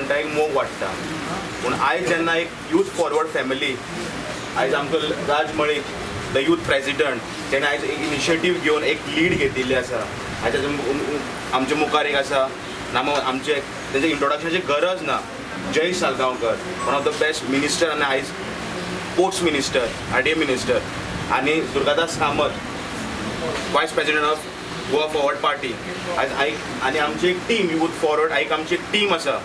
म्हणटा एक मोग वाडटा. पूण आयज जेन्ना एक यूथ फॉरवर्ड फॅमिली, आयज आमचो राज मळीक the youth president, तेणें आयज एक इनिशिएटीव घेवन एक लीड घेतिल्ली आसा. आयज आमच्या मुखार एक आसा नाम आमचे तेंच्या इंट्रोडक्शनाची गरज ना, Jayesh Salgaocar, one of the best minister आनी आयज sports minister, RDA minister, आनी Durgadas Kamat, vice president of Goa Forward Party. आयज आयक आनी आमची एक टीम यूथ फॉरवर्ड एक आमची एक टीम आसा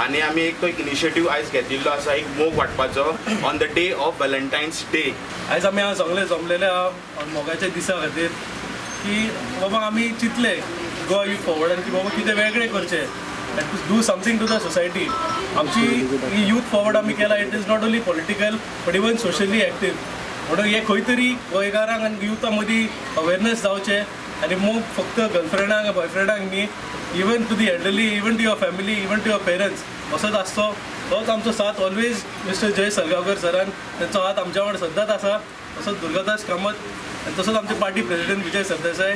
आनी आमी एक तो एक इनिशिएटीव आयज घेतिल्लो आसा एक मोग वांटपाचो on the day of Valentine's Day. आयज आमी हांगा सगळे जमलेले आहा मोगाच्या दिसा खातीर की बाबा आमी चिंतले गोवा यूथ फॉरवर्डान की बाबा कितें वेगळें करचें and to do something to the society. आमची ही यूथ फॉरवर्ड आमी केला, it is not only political but even socially active. म्हणून हे खंय तरी गोंयकारांक आनी युथा मदीं अवेरनेस जावचें आनी मोग फक्त गर्लफ्रेंडांक, बॉयफ्रेंडांक न्ही, even to the elderly, even to your family, even to your parents असोच आसचो. तोच आमचो साथ ऑलवेज मिस्टर जय सलगांवकर सरान तेंचो हात आमच्या वांगडा सद्दांच आसा. तसोच दुर्गादास कामत आनी तसोच आमचे party president Vijay Sardesai.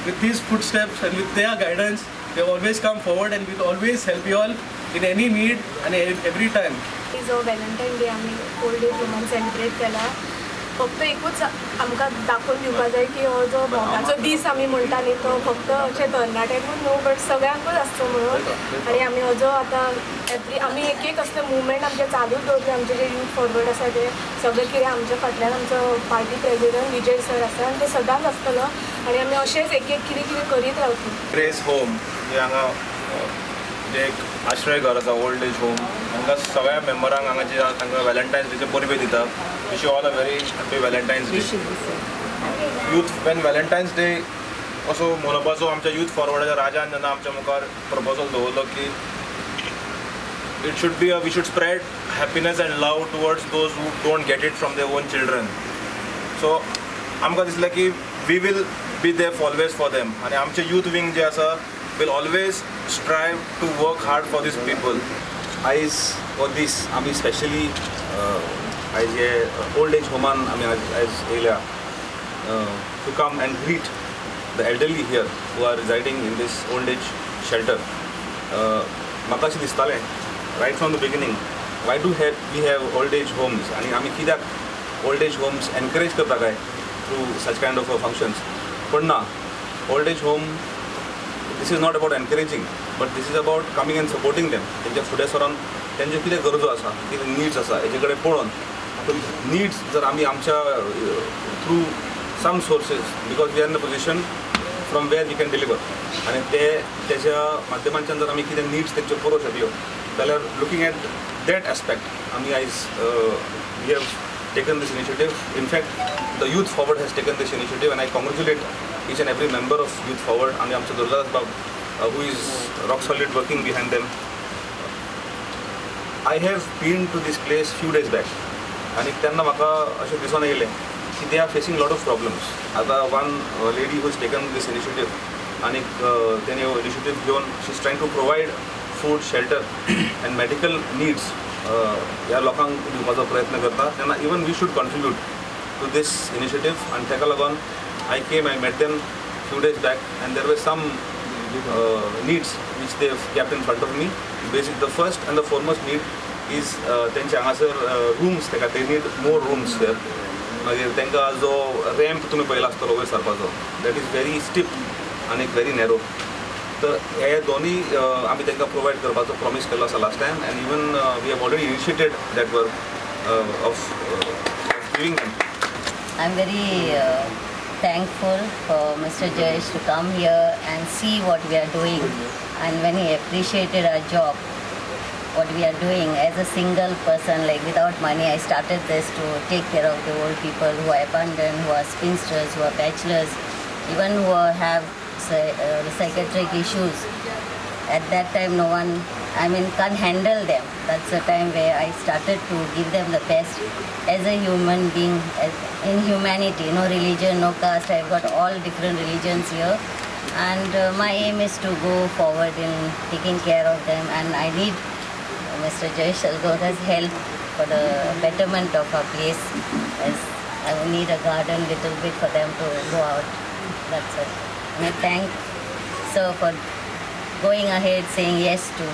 With these footsteps and with their guidance, they always come forward and will always help you all in any need and every time. जो व्हॅलेंटायन डे आमी ओल्ड एज होमान सेलिब्रेट केला, फक्त एकूच आमकां दाखोवन दिवपा जाय की हो जो मोगाचो दीस आमी म्हणटा न्ही, तो फक्त अशें तरणाट्यांकूच न्हू बट सगळ्यांकूच आसचो म्हणून. आनी आमी हो जो आतां एवरी आमी एक एक असले मुवमेंट आमचे चालूच दवरले. आमचे जे यूथ फॉरवर्ड आसा ते सगळें कितें आमच्या फाटल्यान आमचो पार्टी प्रेजिडंट विजय सर आसा आनी तो सदांच आसतलो आनी आमी अशेंच एक एक कितें कितें करीत रावतली. ग्रेस होम जे हांगा जे एक आश्रय घर आसा, ओल्ड एज होम, हांगा सगळ्या मेंबरांक हांगा जे आहा तांकां व्हॅलेंटायन्स डेचे परबी दिता. Wish you all a very happy Valentine's Day. Youth when Valentine's Day असो मनोवपाचो आमच्या यूथ फॉरवर्डाच्या राजान जेन्ना आमच्या मुखार प्रपोजल दवरलो की it should be a we should spread happiness and love towards those who don't get it from their own children. So आमकां दिसलें की we will be there always for them आनी आमचे यूथ विंग जे आसा will always strive to work hard for these people. आयज हो दीस आमी स्पेशली आयज हे ओल्ड एज होमान आमी आयज आयज येयल्या to come and greet the elderly here who are residing in this old age shelter. म्हाका अशें दिसतालें right from the beginning, why do have we have old age homes आनी आमी कित्याक ओल्ड एज होम्स एनकरेज करता काय through such kind of functions? पण ना, old age home, this is not about encouraging, but this is about coming and supporting them. तेंच्या फुडें सरोन तेंच्यो कितें गरजो आसा, कितें निड्स आसा, हेजे कडेन पळोवन निड्स जर आमी आमच्या through some sources, because we are in the position from where we can deliver, आनी ते तेज्या माध्यमांच्यान जर आमी कितें निड्स तेंच्यो पुरोवंक शकल्यो जाल्यार, लुकींग एट that aspect आमी आयज we have taken this initiative. In fact, the Youth Forward has taken this initiative, and I congratulate each and every member of Youth Forward and आमचो दुर्गादास बाब, who is rock solid working behind them. I have been to this place few days back आनी तेन्ना म्हाका अशें दिसून येयलें की they are facing lot of problems. आतां one lady who is taken this initiative आनीक तेणे इनिशिएटीव घेवन she is trying to provide food, shelter and medical needs ह्या लोकांक दिवपाचो प्रयत्न करता तेन्ना even we should contribute to this initiative. आनी ताका लागून I came, I met them few days back and there were some needs which they kept in front of me. Basic, the first and the foremost need is तेंचे हांगासर rooms, ताका they need more rooms there. मागीर तांकां जो ramp तुमी पळयला आसतलो वयर सरपाचो, that is very steep आनी व्हेरी नॅरो. तर हे दोनूय आमी तांकां प्रोवायड करपाचो प्रॉमीस केल्लो आसा last time, and even we have already initiated that work of giving them. I'm very thankful for Mr. Jayesh to come here and see what we are doing. And when he appreciated our job, what we are doing as a single person, like without money, I started this to take care of the old people who are abandoned, who are spinsters, who are bachelors, even who have psychiatric issues. At that time, no one, I mean, can't handle them. That's the time where I started to give them the best as a human being, as in humanity, no religion, no caste. I've got all different religions here. And my aim is to go forward in taking care of them. And I need Mr. Jayesh Salgaonkar's help for the betterment of our place, as I will need a garden little bit for them to go out. That's it. And I thank sir for going ahead, saying yes to